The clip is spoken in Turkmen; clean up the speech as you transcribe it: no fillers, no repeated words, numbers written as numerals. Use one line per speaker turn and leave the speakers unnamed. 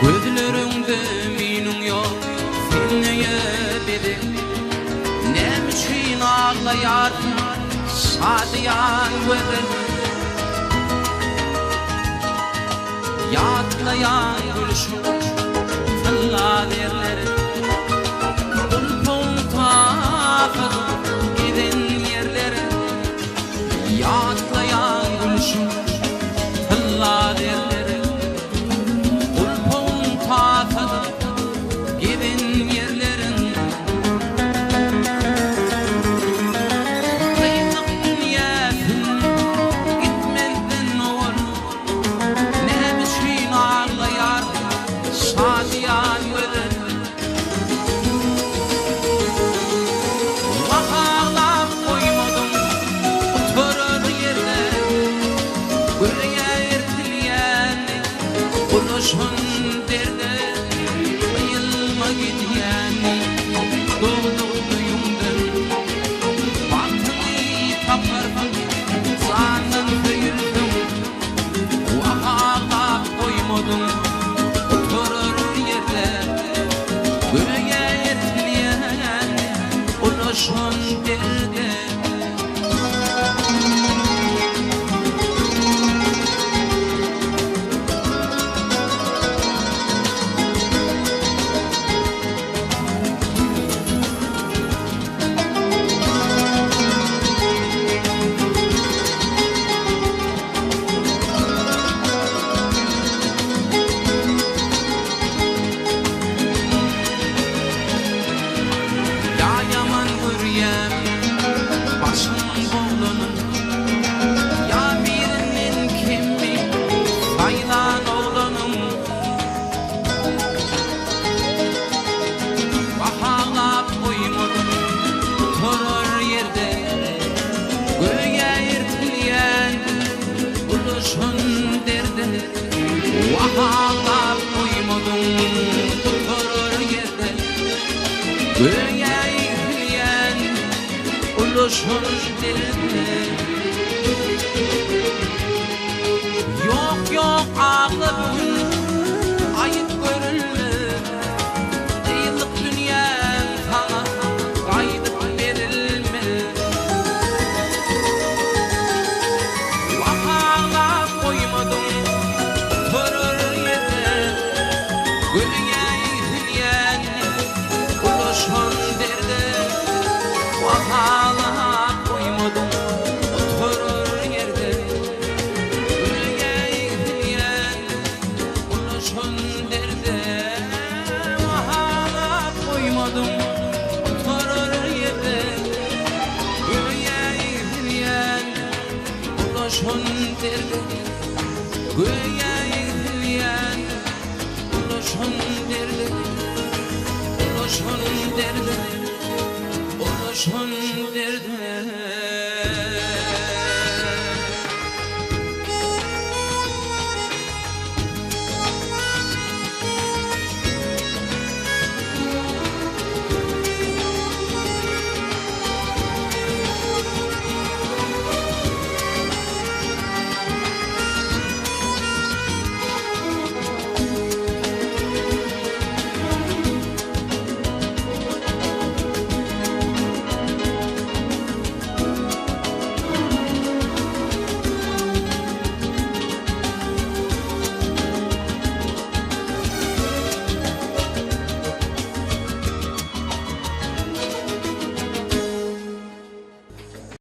Gözleriňde müýnüň ýok, sen öýe bezeg. Näme üçin aglaýarsyň, şadyýan gözel? Ýatlaýan gülşüň tylla zerleri, Gulpuň takyp gezen ýerleri. Ýatlaýan gülşüň tylla zerleri, Gulpuň tasadyp gezen ýerleriň. Gyýlyk dünýäsinde gitmezden owal, Näme üçin aglaýarsyň şadyýan gözel? Wah aglap goýmadyň gutarar ýerde, Göýä ertilýän ulaşan derde, Gyýylma gidýän dogduk öýüňden. Bagtyňy taparsyň jandan söýülseň, Wah aglap goýmadyň gutarar ýerde, Göýä ertilýän ulaşan derde. Ýa ýaman görýäň başyň boglanyn, Ýa birinden kemmi saýlan oglanyň. Wah aglap goýmadym gutarar ýerde, Göýä ertilýän ulaşan derde. Wah aglap goýmadyň gutarar ýerde, Göýä egsilýän ulaşan derde. Ýok ýok agla bu gün aýyp görülmez, Gyýlyk dünýäň saňa gaýdyp berilmez. Wah aglap goýmadyň gutarar ýerde, Göýä egsilýän ulaşan derde. Wah aglap goýmadyň gutarar ýerde, Göýä egsilýän ulaşan derde. Wah aglap goýmadyň gutarar ýerde, Göýä egsilýän ulaşan derde. Göýä egsilýän ulaşan derde, Ulaşan derde, ulaşan.